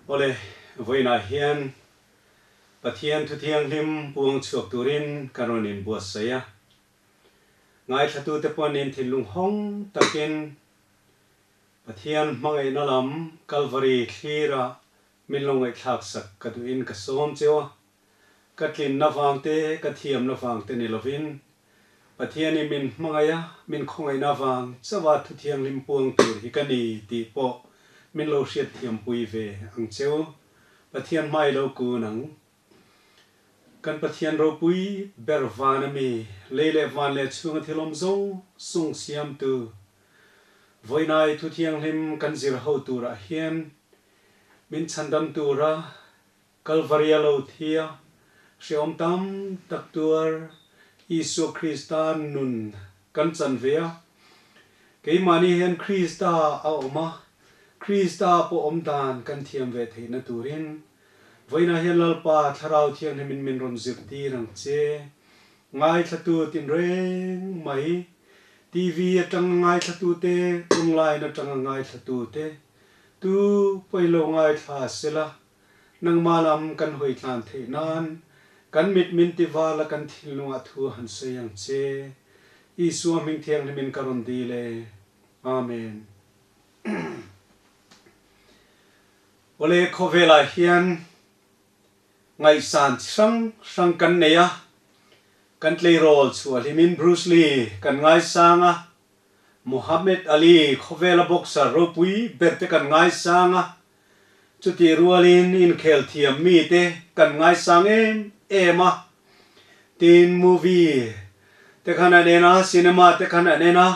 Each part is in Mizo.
Awle, vawiinah hian Pathian thu thianghlim puang chhuak turin ka rawn inbuatsaih a. Ngaithlatute pawhin thinlung hawng takin Pathian hmangaihna lam Kalvari thlira min lo ngaihthlak sak ka duhin ka sawm cheu a. Ka tlinna vang te, ka thiamna vang te ni lovin, Pathianin min hmangaih a, min khawngaihna vang chauha thu thianghlim puang tur hi ka ni tih pawh min lo hriatthiampui ve ang cheu. Pathian hmai lo kun ang. Kan Pathian ropui ber van a mi, lei leh van leh chhunga thil awm zawng zawng siamtu, vawiinai thu thianghlim kan zir ho turah hian min chhandam tura Kalvaria lo thia hrehawm tam tak tuar Isua Krista nun kan chan ve a. Keimahni hian Krista a awm a, Krista pawh awm dan kan thiam ve theihna turin vawiinah hian Lalpa Thlarau Thianghlimin min rawn zirtir ang che. Ngaithlatu tinreng mai, TV atanga ngaithlatute, online atanga ngaithlatute, tu pawilo ngaithla sela, Nangmah lam kan hawi tlan theih nan kan mit min ti val a kan thinlungah thu han sawi ang che. Isua hming thianghlimin ka rawn dil e. Amen. Awle khawvelah hian ngaihsan chi hrang hrang kan nei a, kan tleirawl chhuah hlimin Bruce Lee kan ngaisang a, Muhammad Ali khawvela boxer ropui ber te kan ngaisang a, Chutih rualin inkhel thiam mite kan ngaisang em em a, tin movie te khan an en a, cinema te khan an en a,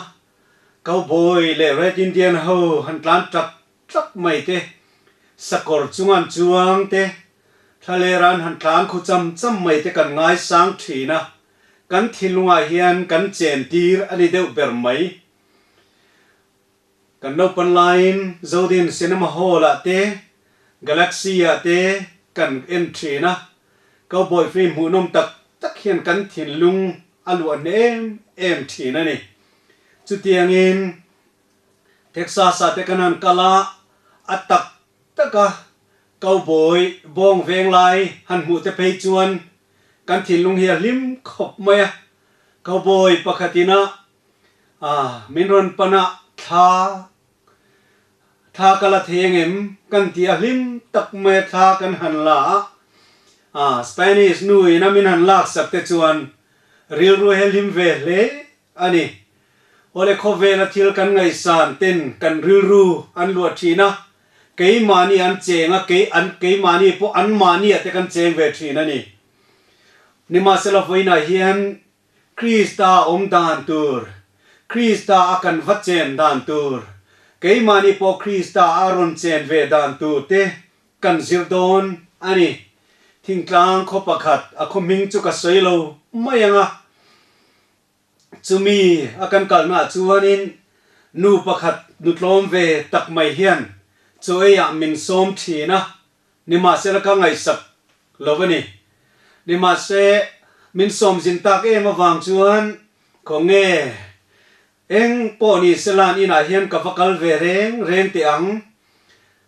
cowboy leh red indian ho han tlan tlak tlak mai te, sakawr chunga an chuang te, thlalera an han tlan khu cham cham mai te kan ngaisang thin a, kan thinlungah hian kan chen tir a ni deuh ber mai. Kan naupan laiin Zodin Cinema Hall ah te, Galaxy ah te kan en thin a, Cowboy film hmuhnawm tak tak hian kan thinlung a luah hne em em thin a ni. Chutiangin Texas ah te kan han kal a, a tak tak a Cowboy bawng veng lai han hmuh te phei chuan kan thinlung hi a hlim khawp mai a, Cowboy pakhatin a A, min rawn pan a, thla, thla ka la thei ang em? Kan ti a, hlim tak mai a thla kan han la a. A, Spanish nu in a min han lak sak te chuan rilru he hlim ve hle a ni. Awle khawvela thil kan ngaihsan ten kan rilru an luah thin a, keimahni an cheng a, kei an keimahni pawh anmahni ah te kan cheng ve thin a ni. Nimahsela vawiinah hian Krista awm dan tur, Krista a kan va chen dan tur, keimahni pawh Krista a rawn chen ve dan tur te kan zir dawn a ni. Thingtlang khaw pakhat a khaw hming chu ka sawi lo mai ang a, chumi a kan kalnaah chuanin nu pakhat nu tlawm ve tak mai hian chaw eiah min sawm thin a, Nimahsela ka ngaihsak lo a ni. Nimahse, min sawmzin tak em avang chuan khawnge eng pawh ni sela'n inah hian ka va kal ve reng reng teh ang.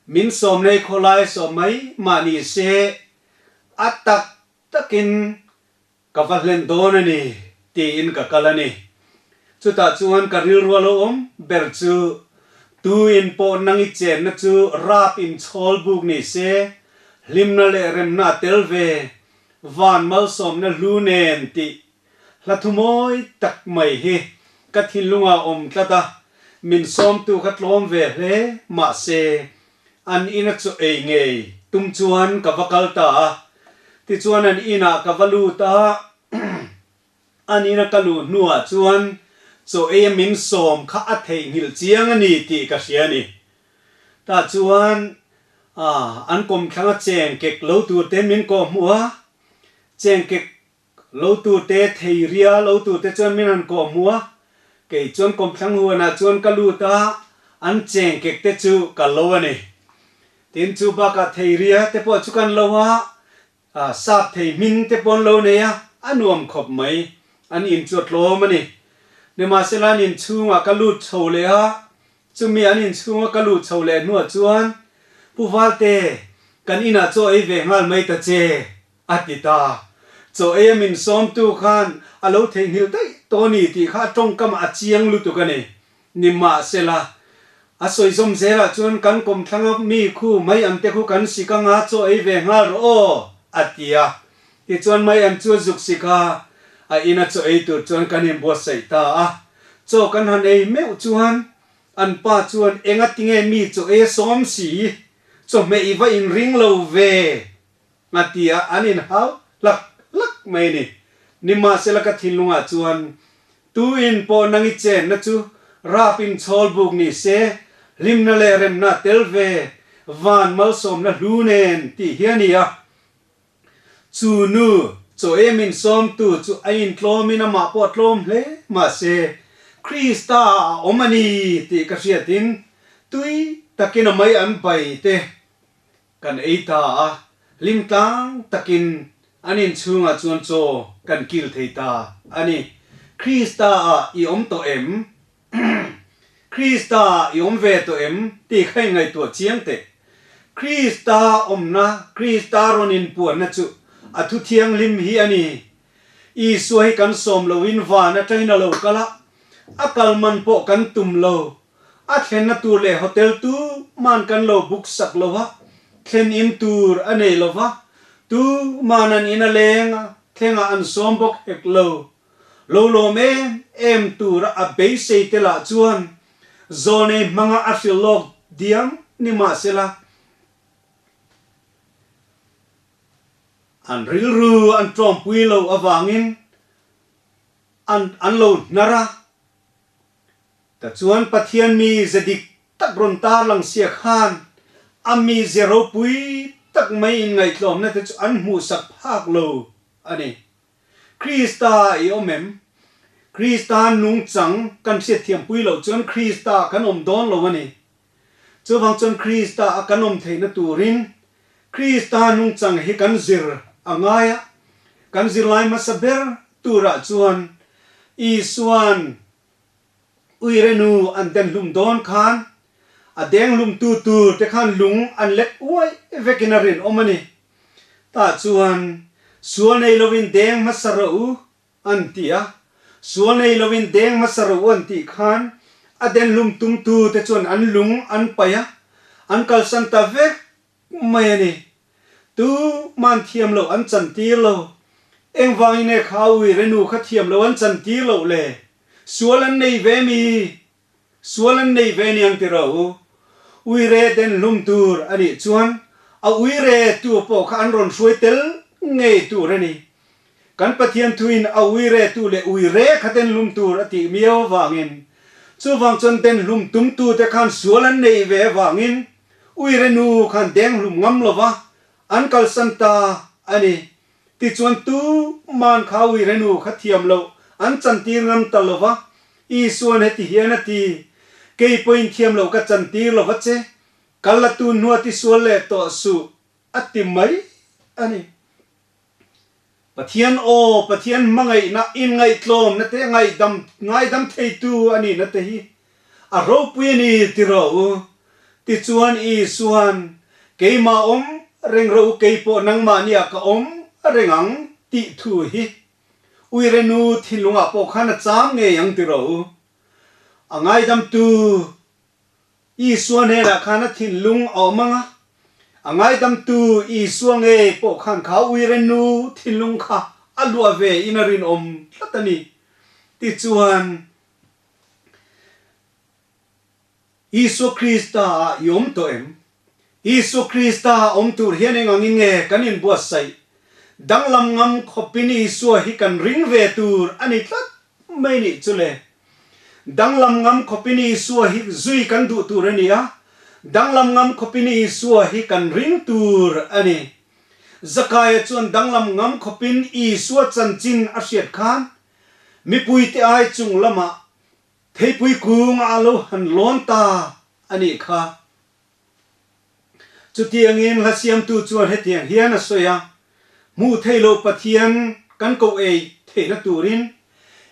Min sawm nei khawlai sawm mai mah ni se a tak takin Ka va hlen dawn a ni, tiin ka kal a ni. Chutah chuan ka rilru a lo awm ber chu, Tuin pawh nang i chenna chu rap inchhawl buk ni se, hlimna leh remna a tel ve, van malsawmna hlu nen tih hla thu mawi tak mai hi ka thinlungah a awm tlat a, min sawmtu kha tlawm ve hle mahse, An ina chu ei ngei tum chuan ka va kal ta a, tichuan an inah ka va lut a, an ina ka luh hnuah chuan chaw ei a min sawm kha a theihnghilh chiang a ni tih ka hria a ni. Tah chuan an kawmthlang a cheng kek lo tur te min kawh hmuh a, cheng kek Lo turte, thei ria lo turte chuan min han kawh hmu a, kei chuan kawmthlang huanah chuan ka lut a, an cheng kek te chu ka lo a ni. Tin, chu bakah thei ria te pawh chu kan lo a, sap thei hmin te pawh an lo nei a, a nuam khawp mai, an in chu a tlawm a ni. Nimahsela an inchhungah ka lut chho leh a, Chumi an inchhunga ka luh chho leh hnuah chuan Pu Valte, Kan inah chaw ei ve nghal mai ta che, a ti ta. Chaw ei a min sawmtu khan a lo theihnghilh daih tawh a ni tih kha a tawngkamah a chiang lutuk a ni. Nimahsela, a sawi zawm zelah chuan kan kawmthlanga mi khu mai ang te khu kan sik anga chaw ei ve nghal rawh aw, a ti a. Tichuan mai ang chu a zuk sik a, a ina chaw ei tur chuan kan inbuatsaih ta a. Chaw kan han ei meuh chuan an pa chuan enga tinge mi chaw ei a sawm si, chawhmeh i va inring lo ve, a ti a, an inhau hlak hlak mai a ni. Nimahsela ka thinlungah chuan Tuin pawh nang i chenna chu rap in chhawl buk ni se, hlimna leh remna tel ve van malsawmna hlu nen tih hi a ni a. Chu nu chaw em in sawmtu chu a intlawmin amah pawh a tlawm hle mahse Krista ah a awm a ni tih ka hriatin tui takin a mai an bai te Kan ei ta a, hlim tlang takin an inchhungah chuan chaw kan kil thei ta a ni. Krista ah i awm tawh em? Krista ah i awm ve tawh em? tih kha i ngaihtuah chiang teh. Krista awmna, Krista rawn inpuanna chu a thu thianghlim hi a ni. Isua hi kan sawm loin van atangin a lo kal a, a kal man pawh kan tum lo. A thlenna tur leh hotel tu man kan lo book sak lo a, thlen in tur a nei lo va, tu man an in a leng a, thlengah an sawm bawk hek lo. Lo lawm em em tura a beisei te lah chuan zawlnei hmanga a hrilh lawk diam ni mahsela, an rilru an tawmpui lo avangin an an lo hnar a. Ta chuan Pathian mi ze dik tak rawn tarlang sia khan a mi ze ropui tak mai inngaihtlawmna te chu an hmuhsak phak lo a ni. Krista i awm em? Krista nungchang kan hriatthiampui loh chuan Krista kan awm dawn lo a ni. Chuvang chuan Krista a kan awm theihna turin Krista nungchang hi kan zir a ngai a. Kan zirlai hmasa ber turah chuan Isua'n Uirenu an den hlum dawn khan a deng hlumtu tur te khan lung an lek uai vekin a rinawm a ni. Tah chuan sual nei lovin deng hmasa rawh u an ti a, sual nei lovin deng hmasa rawh u an tih khan a den hlum tumtu te chuan an lung an paih a, an kalsan ta vek mai a ni. Tu man thiam loh an chantir lo. Engvangin nge kha uirenu kha thiam loh an chantir loh le? Sual an nei ve mi? Sual an nei ve niang ti rawh u. Uire den hlum tur a nih chuan a uire tu pawh kha an rawn hruai tel ngei tur a ni. Kan Pathian thuin a uire tu leh uire kha den hlum tur a tih miau avangin chuvang chuan den hlum tumtute khan sual an neih ve avangin Uire nu khan denghlum ngam lova an kalsan ta a ni. Tichuan tu man kha uire nu kha thiam loh an chantir ngam ta lova, Isuan heti hian a ti, Kei pawhin thiam loh ka chantir lova che, kal la tun hnua tisual leh tawh suh a ti mai a ni. Pathian aw, Pathian hmangaihna, inngaihtlawmna te, ngaihdam, ngaidam theitu a nihna te hi a ropui a ni ti rawh u. Tichuan Isuan, Keimah awm reng rawh u, kei pawh nangmahniah ka awm reng ang tih thu hi Uirenu thinlungah pawh khan a cham ngei ang ti rawh u. A ngaidamtu Isua hnenah khan a thinlung a awm ang a, a ngaidamtu Isua ngei pawh khan kha uire nu thinlung kha a luah ve in a rinawm tlat a ni. Tichuan, Isua Krista ah i awm tawh em? Isua Krista ah awm tur hian eng angin nge kan inbuatsaih? Danglam ngam khawpin Isua hi kan ring ve tur a ni tlat mai nih chu le. Danglam ngam khawpin Isua hi zui kan duh tur a ni a, danglam ngam khawpin Isua hi kan ring tur a ni. Zakaia chuan danglam ngam khawpin Isua chanchin a hriat khan mipuite ai chung lamah theipui kungah a lo han lawn ta a nih kha. Chutiangin hla siamtu chuan hetiang hian a sawi a, Hmuh theih loh Pathian kan koh ei theihna turin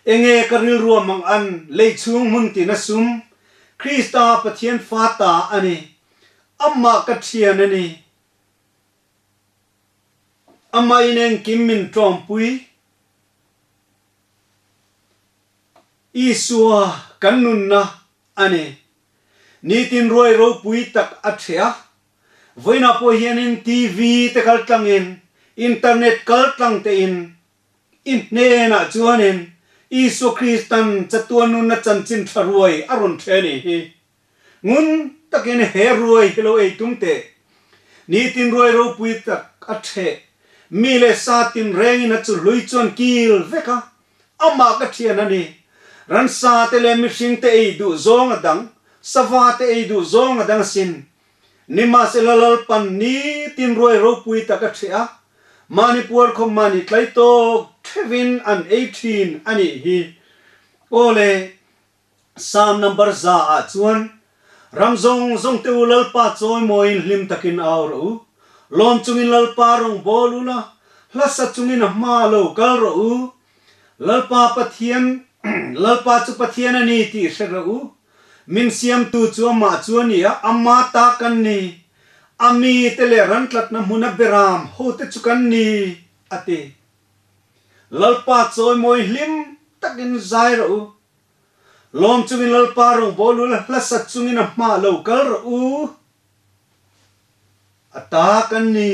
enge ka rilrua mang an lei chhung hmun tina sum, Krista Pathian fa ta a ni, amah ka thian a ni. Amahin engkim min ṭawmpui. Isua kan nunna a ni. Nitin ruai ropui tak a ṭheh a. Vawiinah pawh hianin TV te kal tlangin, internet kal tlang tein i hnenah chuanin Isua Kristan chatuan nunna chanchin ṭha ruai a rawn ṭheh a nih hi. Ngun takin he ruai hi lo ei tum teh. Nitin ruai ropui tak a ṭheh. Mi leh sa tinrengin a chu hlui chuan kil vek a, amah ka ṭhian a ni. Ransa te leh mihring te ei duh zawng a dang, sava te ei duh zawng a dang asin. Nimahsela Lalpan nitin ruai ropui tak a ṭheh a, mahni puar khawp mahni tlai tawk ṭheuhin an ei ṭhin a nih hi. Aw le, Psalm number 100 ah chuan, Ram zawng zawng te u Lalpa chawimawiin hlim takin au rawh u. Lawm chungin Lalpa rawng bawl u la, hla sa chungin a hma lo kal rawh u. Lalpa Pathian, Lalpa chu Pathian a ni tih hre rawh u. Min siamtu chu amah chu a ni a, ama ta kan ni. A mite leh ran tlatna hmuna beram hote chu kan ni, a ti. Lalpa chawimawi hlim takin zai rawh u. Lawm chungin Lalpa rawngbawl u la, hla sat chungin a hma lo kal rawh u. A ta kan ni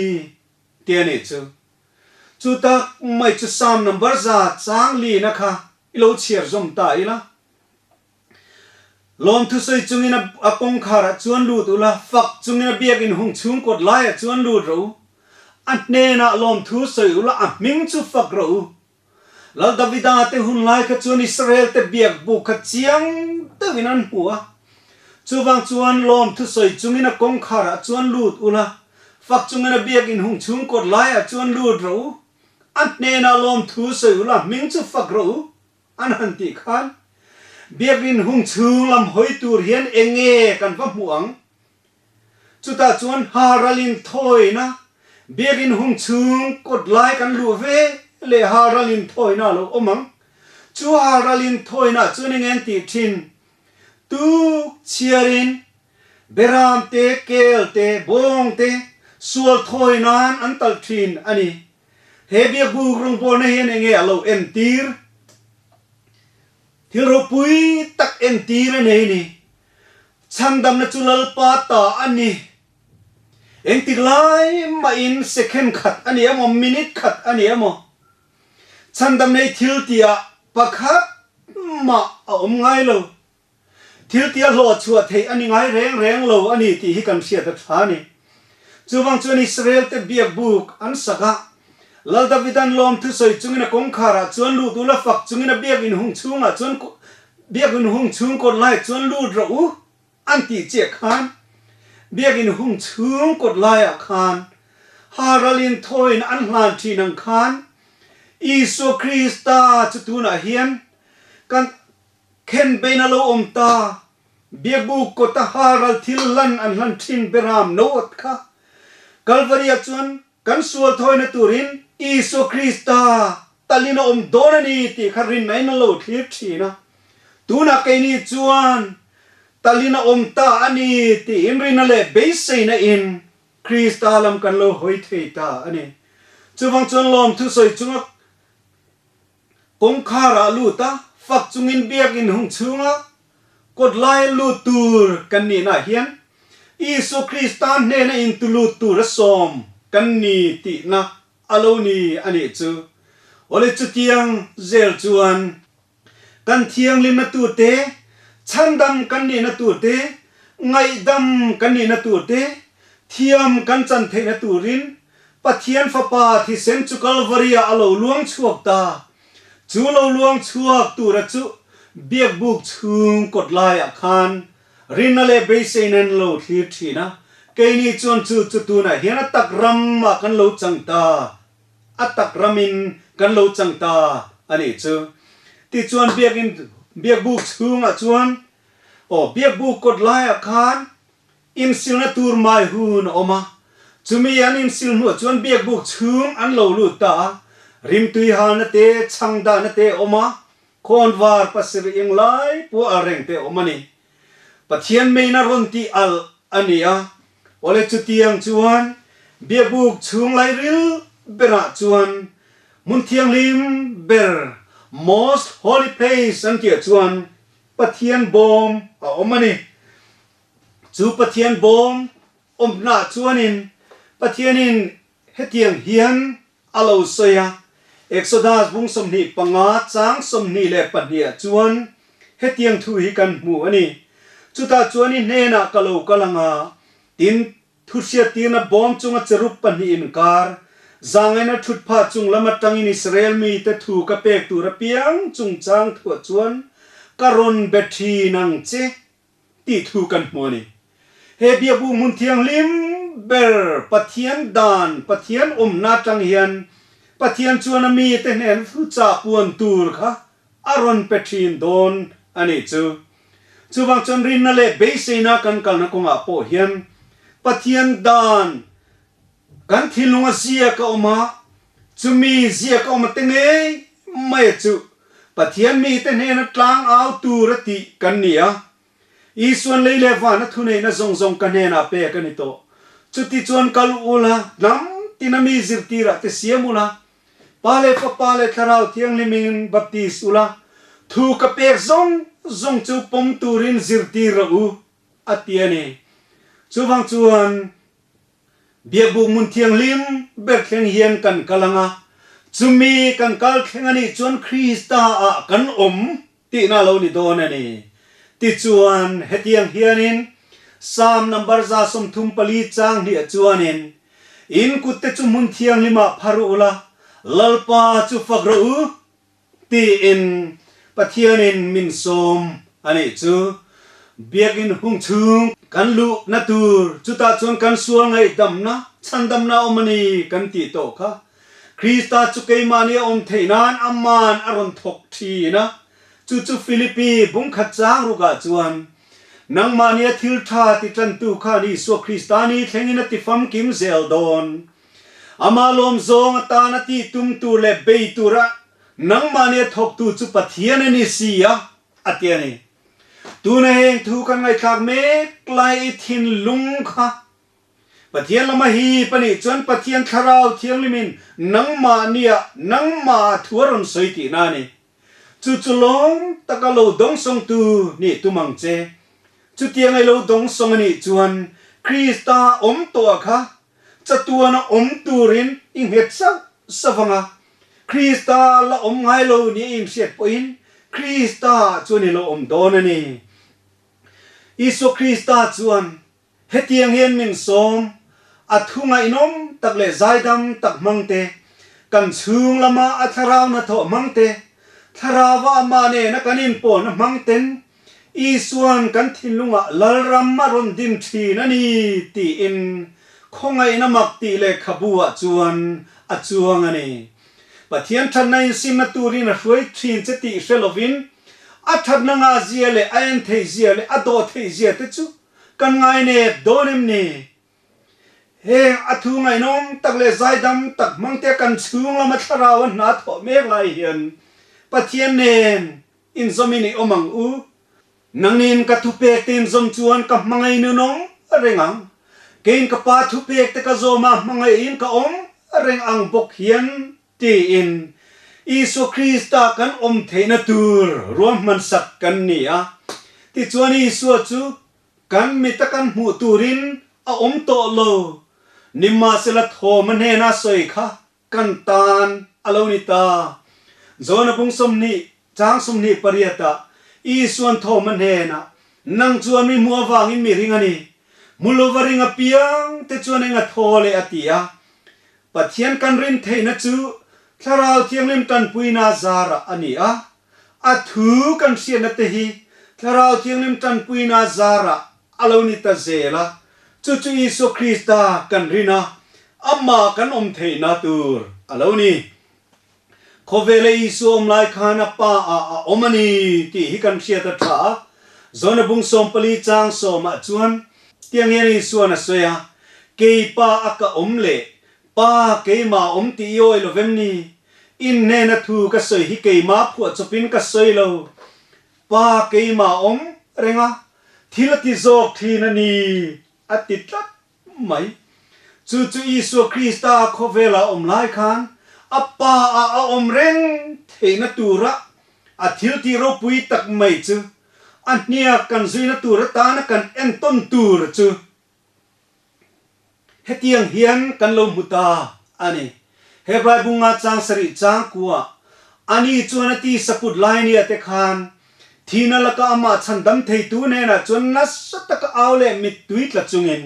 ti a nih chu. Chu tak mai chu Psalm number 100 lina kha i lo chhiar zawm ta ila. Lawm thusawi chungin a kawngkharah chuan lut ula, fak chungin a biakinn hung chhung kawt laiah chuan lut rawh u. A hnenah lawmthu sawi ula, a hming chu fak rawh u. Lal Davida te hun lai kha chuan Israel te biak buk kha chiang deuhin an hmu a. Chuvang chuan lawmthu sawi chungin a kawngkharah chuan lut ula, fak chungin a biakinn hung chhung kawt laiah chuan lut rawh u. A hnenah lawmthu sawi ula, a hming chu fak rawh u. An han tih khan, Biakinn hung chhung lam hawi tur hian eng nge kan va hmuh ang? Chutah chuan Haralin thawina Biakinn hung chhung kawt lai kan luh ve leh Haralin thawina a lo awm ang. Chu Haralin thawina chuan eng nge an tih thin? Tuk chhiarin Beram te, kel te, bawng te sual thawi nan an talh thin a ni. He biakbuk rawngbawlna hian enge a lo entir? Thil ropui tak entir a nei ni. Chhandamna chu Lalpa ta a ni. Engtik lai mahin second khat a ni emaw, minute khat a ni emaw, chhandamna hi thil tihah pakhat mah a awm ngai lo. Thil tia hlawh chhuah theih a ni ngai reng reng lo a ni tih hi kan hriat a tha a ni. Chuvang chuan Israel te biak buk an sak a, Lal Davidan lawm thusawi chungin a kawngkharah chuan lut ula fak chungin a biak inhung chhungah chuan biak inhung chhung kawt laiah chuan lut rawh u an tih chiah khan biak inhung chhung kawt laiah khan Haralin thawiin an hlan thin ang khan Isua Krista chu tunah hian kan Khen bein a lo awm ta. Biakbuk kawta halral thil hlan an hlan thin Beram no awt kha. Kalvari ah chuan kan sual thawina turin Isua Krista talin a awm dawn a ni tih kha rinna in a lo thlir thin a. Tunah keini chuan talin a awm ta a ni tiin rinna leh beiseina in Krista lam kan lo hawi thei ta a ni. Chuvang chuan lawmthu sawi chunga Kawngkhar ah lut a, fak chungin biakinn hung chhunga kawt lai lut tur kan nihna hian Isua Krista hnena intu lut tur a sawm kan ni tihna a lo ni a nih chu. Awle chutiang zel chuan kan thianghlimna tur te, chhandam kan nihna tur te, ngaihdam kan nihna tur te, thiam kan chan theihna turin Pathian Fapa thisen chu Kalvari-ah a lo luang chhuak ta. Chu lo luang chhuak tura chu biakbuk chhung kawt laiah khan rinna leh beiseina an lo thlir thin a. Keini chuan chu chu tunah hian a tak ramah kan lo chang ta, a tak ramin kan lo chang ta a nih chu. Tichuan biakin biakbuk chhungah chuan aw biakbuk kawt laiah khan Insilna tur mai hun a awm a, chumi an insil hnuah chuan biakbuk chhung an lo lut ta a, rimtui halna te, chhang dahna te a awm a, khawnvar pasarih eng lai pawh al reng te a awm a ni. Pathian meina rawn tih al a ni a, awle chutiang chuan biakbuk chhung lairil berah chuan hmun thianghlim ber, Most Holy Place an tihah chuan Pathian bawm a awm a ni. Chu Pathian bawm awmnaah chuanin Pathianin hetiang hian a lo sawi a, Exodus bung 25 chang 22 ah chuan hetiang thu hi kan hmu a ni, Chutah chuan i hnenah ka lo kal ang a, tin, Thuhriattirna bawm chunga cherub pahnih inkar, zangaina thut phah chung lam atangin Israel mite thu ka pek tur apiang chungchang thuah chuan ka rawn be thin ang che tih thu kan hmu a ni. He biakbu hmun thianghlim ber Pathian dan, Pathian awmna atang hian Pathian chuan a mite hnena thuchah puan tur kha a rawn pe thin dawn a nih chu. Chuvang chuan rinna leh beiseina kan kalna kawngah pawh hian Pathian dan kan thinlunga ziak a awm a, chumi ziak a awm a te ngei mai a chu Pathian mite hnena tlang au tur a tih kan ni a. Isuan lei leh vana thuneihna zawng zawng ka hnenah pek a ni tawh. Chutichuan kal ula, hnam tina mi zirtirah te siam ula, Pa leh Fapa leh Thlarau Thianghlimin baptis ula, thu ka pek zawng zawng chu pawm turin zirtir rawh u, a ti a ni. Chuvang chuan Biakbuk hmun thianghlim ber thleng hian kan kal ang a, chumi kan kal thleng a nih chuan Krista ah kan awm tihna lo ni dawn a ni. Tichuan, hetiang hianin Psalm number 134 chang hniah chuanin, In kutte chu hmun thianghlimah phar u la, Lalpa chu fak rawh u, tiin Pathianin min sawm a nih chu. Biakinn hung chhung kan luhna tur, chutah chuan kan sual ngaihdamna, chhandamna a awm a ni kan tih tawh kha. Krista chu keimahni a awm theih nan aman a rawn thawk thin a, chu chu Philippi bungkhat chang rukah chuan Nangmahnia thil tha ti tantu khan Isua Krista ni thlengin a ti famkim zel dawn. Amah lawm zawng atan a tih tum tur leh bei tura nangmahnia thawktu chu Pathian a ni si a, a ti a ni. Tuna heng thu kan ngaihthlak mek lai i thinlung kha Pathian lama hip a nih chuan Pathian Thlarau Thianghlimin nangmahnia nangmah thu a rawn sawi tihna a ni. Chu chu lawm taka lo dawngsawngtu nih tum ang che. Chutiang i lo dawngsawng a nih chuan Krista awm tawh kha chatuana awm turin i nghet sauh sauh ang a. Krista la awm ngai lo nia i inhriat pawhin Krista chuan i lo awm dawn a ni. Isua Krista chuan Hetiang hian min sawm, a thu ngaihnawm tak leh zaidam tak hmang te, kan chhung lama a thlarau hnathawh hmang te, thlarauva amah nena kan inpawlna hmang ten Isuan kan thinlungah Lalram a rawn din thin a ni tiin khawngaihna mak tih lehkhabu ah chuan a chuang a ni. Pathian thatna insimna turin a hruai thin che tih hre lovin a thatna ngahzia leh a en theihzia leh a dawh theihzia te chu Kan ngainep dawn em ni? Heng a thu ngaihnawm tak leh zaidam tak hmangte kan chhung lama thlarau a hna thawh mek lai hian Pathian nen inzawmin i awm ang u. Nangnin ka thupek te inzawm chuan ka hmangaih nunawm reng ang. Keiin ka Pa thupek te ka zawm a hmangaihin ka awm reng ang bawk hian tiin Isua Krista kan awm theihna tur ruahmansak kan ni a. Tichuan Isua chu kan mita kan hmuh turin a awm tawh lo. Nimahsela thawm a hnena sawi kha kan tan a lo ni ta. Jona bung 20 chang 28 ah Isuan thawm a hnenah, Nang chuan mi hmuh avangin mi ring a ni. Hmu lova ring apiang te chuan eng a thaw leh a ti a. Pathian kan rin theihna chu Thlarau Thianghlim tanpuina zarah a ni a, a thu kan hriatna te hi Thlarau Thianghlim tanpuina zarah a lo ni ta zel a, chu chu Isua Krista kan rin a, amah kan awm theihna tur a lo ni. Khawvela Isua awm lai khan a Pa ah a awm a ni tih hi kan hriat a tha a. Jona bung 14 chang 10 ah chuan tiang hian Isuan a sawi a, Kei Pa a ka awm leh Pa keimah a awm tih i awi lo vem ni? In hnena thu ka sawi hi keimah phuahchawpin ka sawi lo. Pa keimah a awm reng a, thil a ti zawk thin a ni a ti tlat mai. Chu chu Isua Krista khawvela a awm lai khan a Pa ah a awm reng theihna tura a thiltih ropui tak mai chu a hniak kan zuina tur atana kan entawn tur chu Hetiang hian kan lo hmu ta a ni. Hebrai bunga chang sarih chang kuah ani chuan a ti saput lai nia te khan thihna laka amah chhan dam theitu hnenah chuan nasa taka au leh mittui tla chungin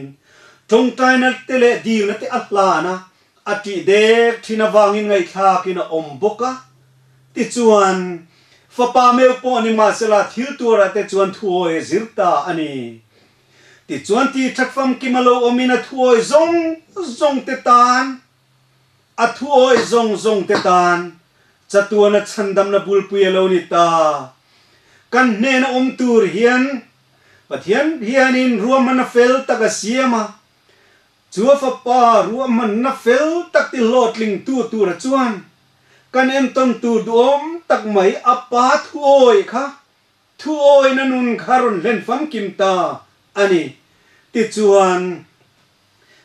tawngtaina te leh dilna te a hlan a, a tih dek thin avangin ngaihthlakin a awm bawk a. Tichuan, fapa meuh pawh ni mahsela thil tuarah te chuan thuawi a zir ta a ni. Tichuan ti that famkim a lo awmin a thuawi zawng zawng te tan, a thuawi zawng zawng te tan chatuana chhandamna bulpui a lo ni ta. Kan hnena awm tur hian Pathian hianin ruahmanna fel tak a siam a, chu a Fapa ruahmanna fel tak ti hlawhtlingtu tura chuan kan entawn tur duhawm tak mai a Pa thuawi kha Thuawina nun kha rawn hlen famkim ta a ni. Tichuan,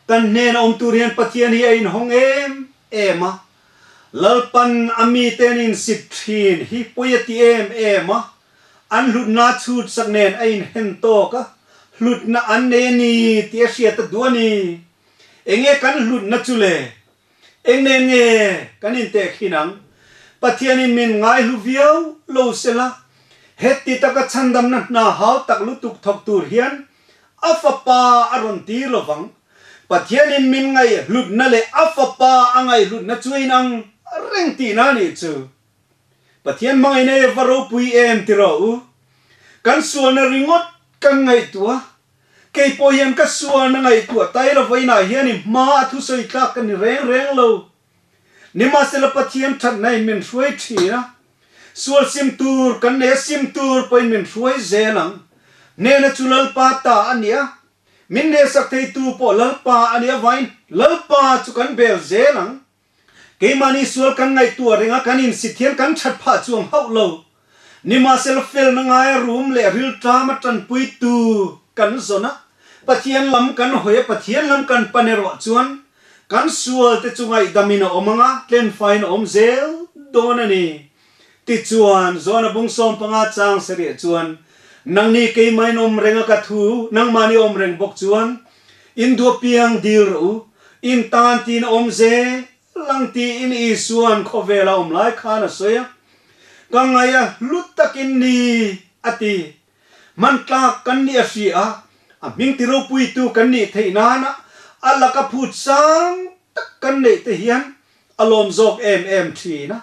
kan hnena awm tur hian Pathian hi a inhawng em em a. Lalpan a mite an insit thin hi pawi a ti em em a. An hlutna chhut sak nen a inhen tawk a, hlutna an nei a ni tih a hriat a duh a ni. Enge kan hlutna chu le? Eng nen nge kan intehkhin ang? Pathianin min ngaihlu viau lo sela, heti taka chhandamna hna hau tak lutuk thawk tur hian a Fapa a rawn tir lo vang. Pathianin min ngaihhlutna leh a Fapa a ngaihhlutna chu a inang reng tihna a nih chu. Pathian hmangaihna e va ropui em ti rawh u. Kan sualna ringawt kan ngaihtuah. Kei pawh hian ka sualna ngaihtuah tai lo vawiinah hian i hma a thusawi tlak ka ni reng reng lo. Nimahsela Pathian thatna in min hruai thin a, sual sim tur kan nei a sim tur pawhin min hruai zel ang. Hnena chu Lalpa ta a ni a, min hnehsak theitu pawh Lalpa a nih avangin Lalpa chu kan bel zel ang. Keimahni sual kan ngaihtuah reng a, kan insit hian kan that phah chuang hauh lo. Nimahsela felna ngaia rum leh rilṭama ṭanpuitu kan zawn a, Pathian lam kan hawi a, Pathian lam kan pan erawh chuan kan sualte chu ngaihdamin a awm ang a, tlenfaiin a awm zel dawn a ni. Tichuan, Zona bung 15 chang seriah chuan, Nangni keimahin awm reng a ka thu, nangmahni awm reng bawk chuan, in duh apiang dil rawh u, in tan tiin a awm zel ang tiin Isua'n khawvela awm lai khan a sawi a. Ka ngaih a hlu takin ni, a ti. Hmantlak kan nih a hria a, a hming ti ropuitu kan nih theih nana a laka phut sang tak kan neih te hian a lawm zawk em em thin a.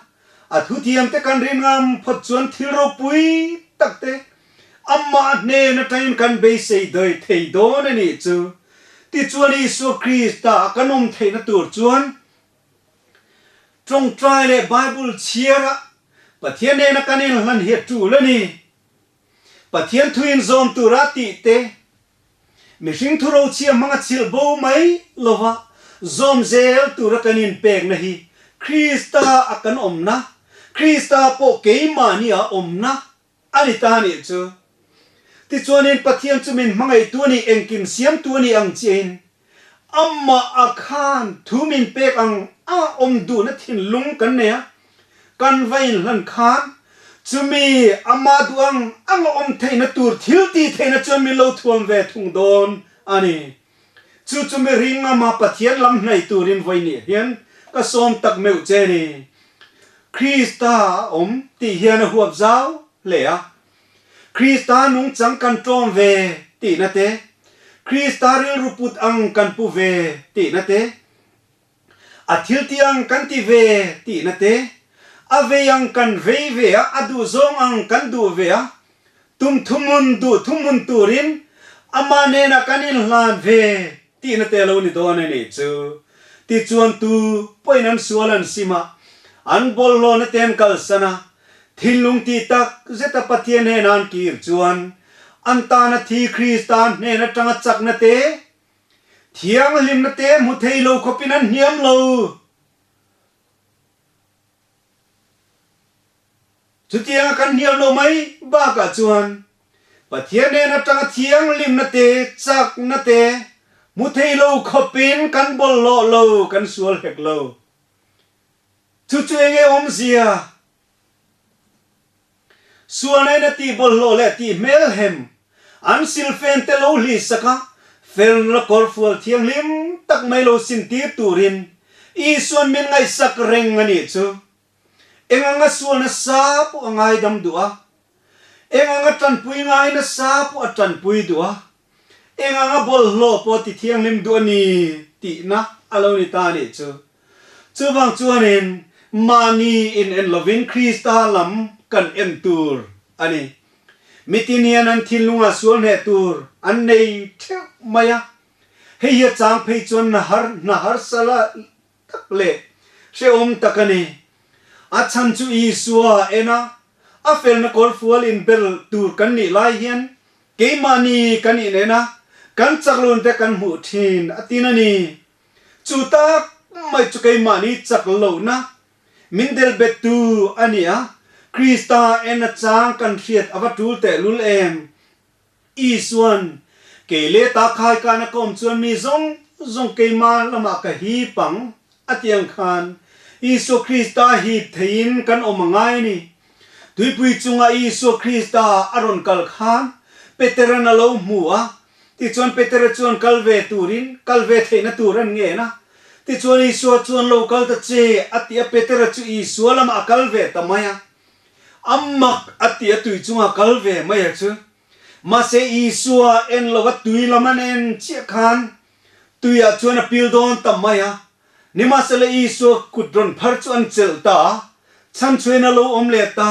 A thuthiam te kan rin ngam phawt chuan thil ropui tak te amah hnen atangin kan beisei dawi thei dawn a nih chu. Tichuan Isua Krista a kan awm theihna tur chuan tawngtai leh Bible chhiara Pathian nena kan inhlan hi a tul a ni. Pathian thuin zawm tura tih te, mihring thu rochhia hmanga chhilh bo mai lova zawm zel tura kan inpekna hi Krista a kan awmna, Krista pawh keimahni a awmna a ni ta nih chu. Tichuanin Pathian chu min hmangaihtu a nih, engkim siamtu a nih ang chiahin Amah a khan thu min pek ang a awm duhna thinlung kan nei a, kan va inhlan khan chumi amah duh ang ang a awm theihna tur thil tih theihna chuan min lo thuam ve thung dawn a ni. Chu chu mihring ama Pathian lam hnaih turin vawi nih hian ka sawm tak meuh che ni. Krista a awm tih hian a huap zau hle a, Krista nungchang kan ṭawm ve tihna te, Krista rilru put ang kan pu ve tihna te, a thiltih ang kan ti ve tihna te, a vei ang kan vei ve a, a duhzawng ang kan duh ve a, tum thuhmun duh thuhmun turin amah hnenah kan inhlan ve tihna te a lo ni dawn a nih chu. Tichuan tu pawhin an sual an sim a, an bawlhhlawhna te an kalsan a, Thinlung tih tak zeta Pathian hnena an kir chuan an tana thi Krista hnen atanga chakna te, thianghlimna te hmu thei lo khawpin an hniam lo. Chutianga kan hniam lo mai bakah chuan Pathian hnen atanga thianghlimna te, chakna te, Hmu thei lo khawpin kan bawlhhlawh lo, kan sual hek lo. Chu chu enge awmzia? Sualnain a tih bawlhhlawh leh tih hmelhem an silfen te lo hlihsak a, felna kawrfual thianghlim tak mai lo sintir turin Isuan min ngaihsak reng a nih chu. Eng anga sual nasa pawh a ngaidam duh a, eng anga tanpui ngai nasa pawh a tanpui duh a, eng anga bawlhhlawh pawh ti thianghlim duh a ni tihna a lo ni ta a nih chu. Chuvang chuanin mahni in en lovin Krista lam kan en tur a ni. Mitin hian an thinlungah sual hneh tur an nei theuh mai a, hei hi a chang phei chuan na har hna harsa la tak leh hrehawm tak a ni. A chhan chu Isua en a, a felna kawrfual inbel tur kan nih lai hian keimahni kan inen a, kan chaklun te kan hmuh thin a tin a ni. Chu tak mai chu keimahni chak lohna min delbettu a ni a, Krista en a chang kan hriat a va tul tehlul em? Isuan, Kei leh ta khai kan a kawm chuan mi zawng zawng keimah lamah ka hip ang, a ti ang khan, Isua Krista hip theiin kan awm a ngai a ni. Tuipui chunga Isua Krista a rawn kal khan Petera'n a lo hmu a, tichuan Petera chuan kal ve turin kal ve theihna tur an ngen a. Tichuan Isua chuan lo kal ta che, a ti a, Petera chu Isua lamah a kal ve ta mai a. A mak a ti a tui chunga kal ve mai a chu. Mahse Isua en lo a tui lam an en chiah khan tuiah chuan a pil dawn ta mai a. Nimahsela Isua kut rawn phar chu an chelh ta a, chhanchhuain a lo awm leh ta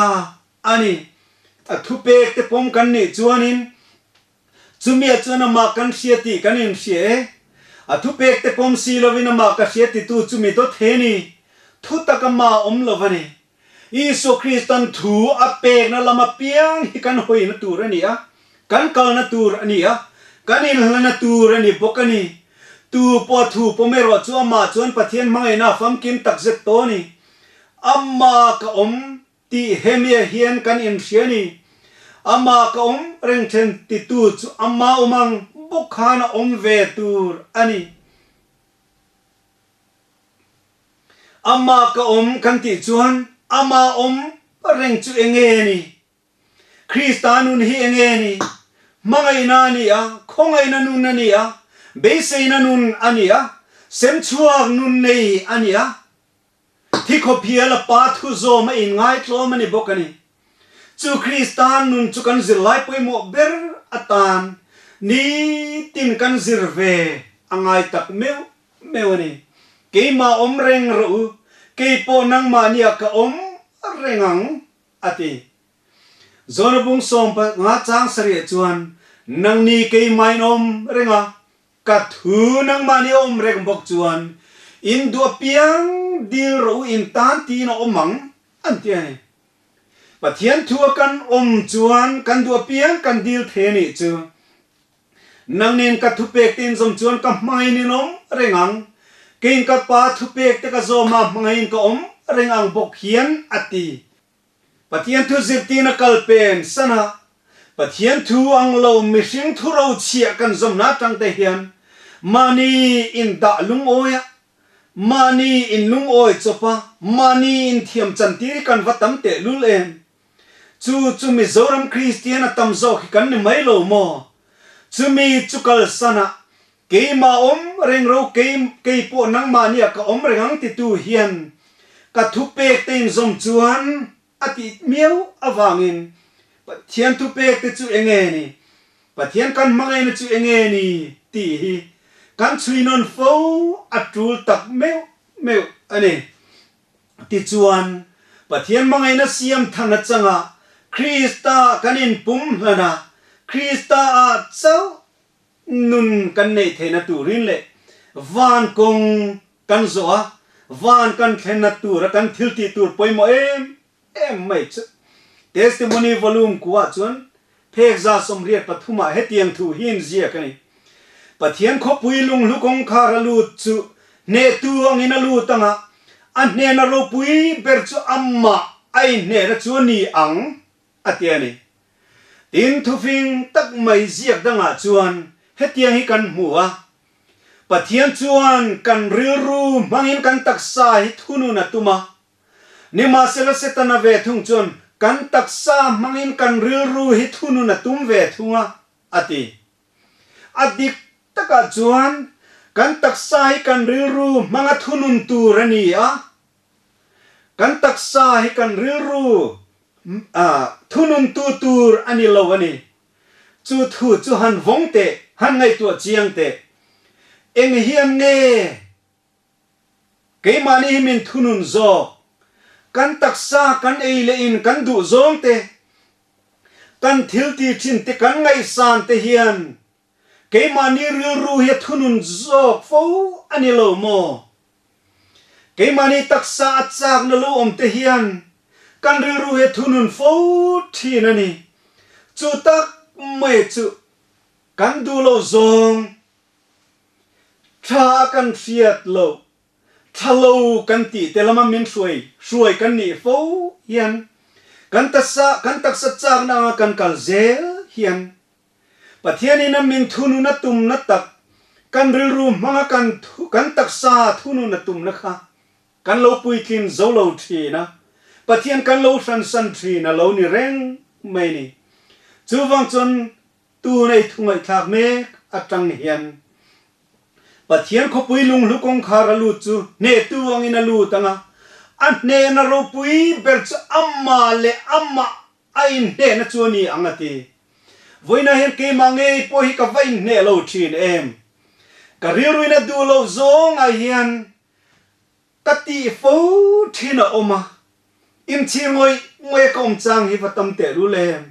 a ni. A thupek te pawm kan nih chuanin Chumia chuan amah kan hria tih kan inhria e. A thupek te pawm si lovin amah ka hria titu chu mi dawt he ni. Thutak amah awm lo va ni. Isua Kristan thu a pekna lam apiang hi kan hawina tur a ni a, kan kalna tur a ni a, kan inhlana tur a ni bawk a ni. Tu pawh thu pawm erawh chu amah chuan Pathian hmangaihna a famkim takzet tawh a ni. Amah ka awm Tih hemiah hian kan inhria a ni. Amah ka awm reng then titu chu ama awm ang bawk khan a awm ve tur a ni. Amah ka awm kan tih chuan ama awm reng chu enge a ni? Krista nun hi enge a ni? Hmangaihna a ni a, khawngaihna nun a ni a, beiseina nun a ni a, semchhuak nun nei a ni a. Thi khawphial a pa thu zawm a inngaitlawm a ni bawk a ni. Chu Kristan nun chu kan zirlai pawimawh ber atan nitin kan zir ve a ngai tak meuh meuh a ni. Keimah awm reng rawh u, kei pawh nangmahniah ka awm reng ang, a ti. Jona bung 15 chang sarih chuan, Nangni keimah in awm reng a, Ka thu nangmahni awm reng bawk chuan in duh apiang dil rawh u in tan tiin a awm ang an ti a ni. Pathian thu a kan awm chuan kan duh apiang kan dil thei a nih chu. Nangnin ka thupek te in zawm chuan ka hmangaih in awm reng ang, keiin ka Pa thupek te ka zawm a hmangaih in ka awm reng ang bawk hian a ti. Pathian thu zirtirna kal pen san a, Pathian thu ang lo mihring thu rochhiah kan zawmna atang te hian mahni in dah lungawi a, mahni in lungawi chawp a, mahni in thiam chantir hi kan va tam tehlul em? Chu chu Mizoram Kristian a tam zawk hi kan ni mai lo maw? Chumi chu kalsan a, Keimah awm reng ro kei kei pawh nangmahniah ka awm reng ang titu hian ka thupek te inzawm chuan a tih miau avangin Pathian thupek te chu enge ni, Pathian kan hmangaihna chu enge ni tih hi kan chhui nawn fo a tul tak meuh meuh a ni. Tichuan, Pathian hmangaihna siam than atanga Krista kan inpum hlan a, Krista ah chauh Nun kan neih theihna turin leh van kawng kan zawh a, van kan thlenna tura kan thil tih tur pawimawh em em mai chu. Testimony Volume kuah chuan phek 183 ah hetiang thu hi inziak a ni, Pathian khawpui lunghlu kawngkhar a lut chu hnehtu angin a lut anga, a hnehna ropui ber chu amah a inhnehna chu a ni ang a ti a ni. Tin, thufing tak mai ziak dangah chuan hetiang hi kan hmu a. Pathian chuan kan rilru hmangin kan taksa hi thunun a tum a. Nimahsela Setana ve thung chuan kan taksa hmangin kan rilru hi thunun a tum ve thung a, a ti. A dik takah chuan kan taksa hi kan rilru hmanga thunun tur a ni a, kan taksa hi kan rilru thununtu tur a ni lo a ni. Chu thu chu han vawng teh, han ngaihtuah chiang teh. Eng hian nge keimahni hi min thunun zawk? Kan taksa kan ei leh in kan duh zawng te, kan thil ti thin te kan ngaihsan te hian keimahni rilru hi a thunun zawk fo a ni lo maw? Keimahni taksa a chakna lo awm te hian kan rilru hi a thunun fo thin a ni. Chu tak mai chu kan duh loh zawng tha a kan hriat loh, tha lo kan tih te lama min hruai hruai kan nih fo hian kan taksa kan taksa chakna anga kan kal zel hian Pathianin a min thunun a tumna tak, kan rilru hmanga kan kan taksa thunun a tumna kha kan lo puitlin zo lo thin a, Pathian kan lo hransan thin a lo ni reng mai ni. Chuvang chuan tun ei thu ngaihthlak mek atang hian Pathian khawpui lunghlu kawngkhar a lut chu hnehtu angin a lut ang a, a hnehna ropui ber chu amah leh amah A inhnehna chu a ni ang a ti. Vawiinah hian keimah ngei pawh hi ka va inhneh lo thin em? Ka rilruin a duh loh zawngah hian ka tih fo thin a awm a, inchhir ngawih ngawih a ka awm chang hi va tam tehlul em?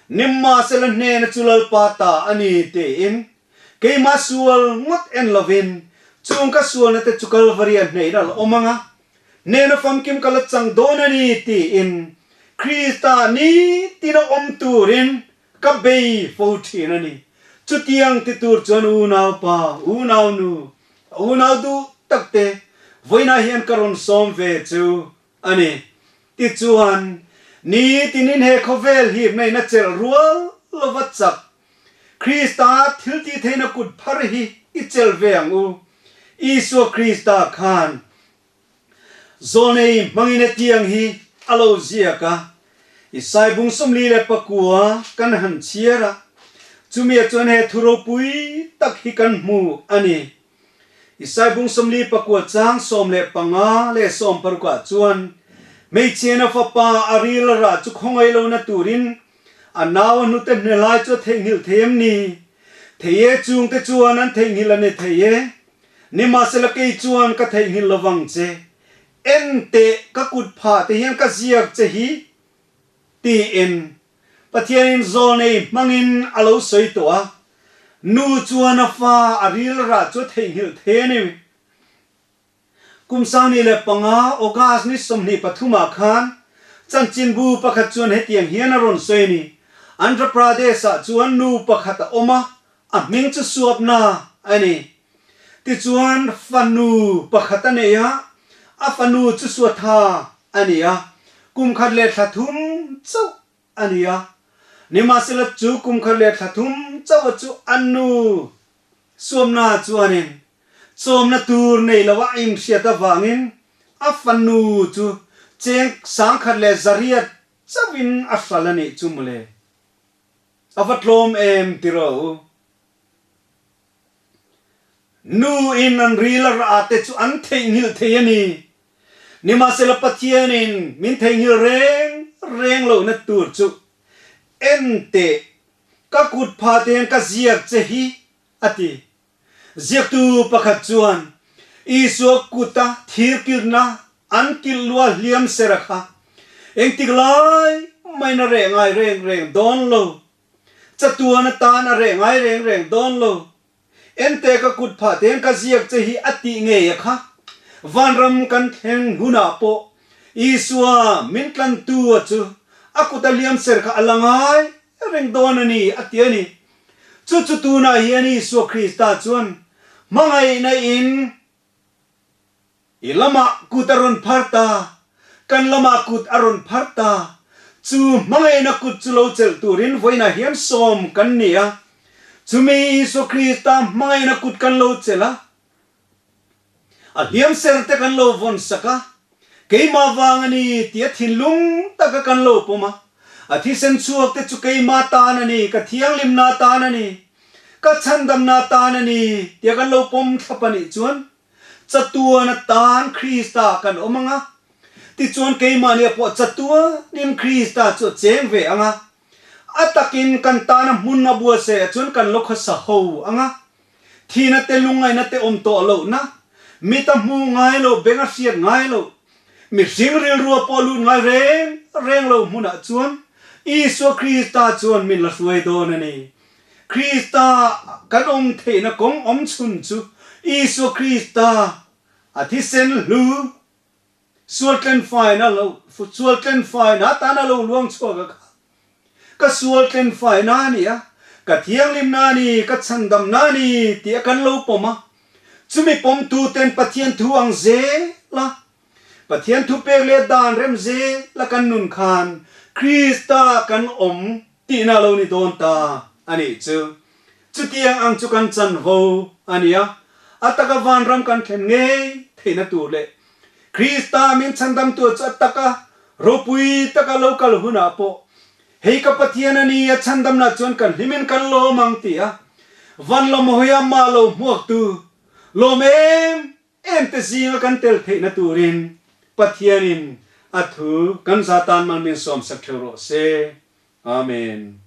Nimahsela hnehna chu Lalpa ta a ni tiin keimah sual ngawt en lovin chung ka sualna te chu Kalvari a hnehin a la awm ang a, Hnena famkim ka la chang dawn a ni tiin Krista nitin a awm turin ka bei fo thin a ni. Chutiang ti tur chuan unau pa, unau nu, unau duh tak te vawiinah hian ka rawn sawm ve chu a ni. Tichuan, nitinin he khawvel hipna in a chelh rual lova chak Krista thiltihtheihna kut phar hi i chelh ve ang u. Isua Krista khan Zawnei hmangin hetiang hi a lo ziak a, Isai bung 44 kan han chhiar a, chumia chuan he thu ropui tak hi kan hmu a ni. Isai bung 49 chang 15 leh 16 ah chuan, Hmeichhiana fapa a ril a rah chu khawngaih lohna turin A nau a hnute hne lai chu a theihnghilh thei em ni? Thei e, chungte chuan an theihnghilh a ni thei e. Nimahsela kei chuan ka theihnghilh lovang che. En teh, ka kut phah te hian ka ziak che hi, tiin Pathianin zawlnei hmangin a lo sawi tawh a. Nu chuan a fa a ril rah chu a theihnghilh thei a ni. Kum 2005 August ni 23 ah khan chanchinbu pakhat chuan hetiang hian a rawn sawi a ni, Andhra Pradesh ah chuan nu pakhat a awm a, a hming chu Swapna a ni. Tichuan fanu pakhat a nei a, a fanu chu Swatha a ni a, kum khat leh thla thum chauh a ni a. Nimahsela chu kum khat leh thla thum chauh a chu a nu Swapna chuanin Chawmna tur nei lo a inhriat avangin a fanu chu cheng 1800 chauhin a hral a nih chu mawle. A va tlawm em tiraw u. Nu in an ril a rah te chu an theihnghilh thei a ni. Nimahsela Pathianin min theihnghilh reng reng lohna tur chu en teh ka kut phah te'n ka ziak che hi a ti. Ziaktu pakhat chuan, Isua kuta thir kilhna an kilh lua hliam ser a kha engtik lai maiin a reh ngai reng reng dawn lo. Chatuan atan a reh ngai reng reng dawn lo. Ente ka kut phah te'n ka ziak che hi a tih ngei a kha. Vanram kan thleng hunah pawh Isua min tlantu a chu a kuta hliam ser kha a la ngai reng dawn a ni a ti a ni. Chu chu tunah hian Isua Krista chuan hmangaihna in i lamah kut a rawn phar ta, kan lamah kut a rawn phar ta. Chu hmangaihna kut chu lo chelh turin vawiinah hian sawm kan ni a. Chumi Isua Krista hmangaihna kut kan lo chelh a, a hliam ser te kan lo vawn sak a, keimah vang a ni tia thinlung taka kan lo pawm a, a thisen chhuak te chu keimah tan a ni, ka thianghlimna tan a ni, ka chhandamna tan a ni tia kan lo pawm thlap a nih chuan chatuan atan Krista kan awm ang a, tichuan keimahni a pawh chatuanin Krista chu a cheng ve ang a, A takin kan tana hmun a buatsaih ah chuan kan lo khawsa ho ang a, thihna te lungngaihna te awm tawh lohna, mit a hmu ngai lo, beng a hriat ngai lo, mihring rilrua pawh lut ngai reng reng lo hmunah chuan Isua Krista chuan min la hruai dawn a ni. Krista kan awm theihna kawng awm chhun chu Isua Krista a thisen hlu Sual tlenfaina lo, sual tlenfaina atan a lo luang chhuak a kha. Ka sual tlenfaina a ni a, ka thianghlimna a ni, ka chhandamna a ni tih a kan lo pawm a. Chumi pawmtuten Pathian thu ang zel a, Pathian thu pek leh dan rem zel a kan nun khan Krista kan awm tihna a lo ni dawn ta a nih chu. Chutiang ang chu kan chanvo a ni a, a taka vanram kan thlen ngei theihna tur leh Krista min chhandamtu chu a taka ropui taka lo kal hunah pawh hei ka Pathian a ni, a chhandamna chuan kan hlimin kan lawm ang ti a van lam hawia mah lo hmuaktu lawm em em te zinga kan tel theihna turin Pathianin a thu kan za tan mal min sawmsak theuh rawh se. Amen.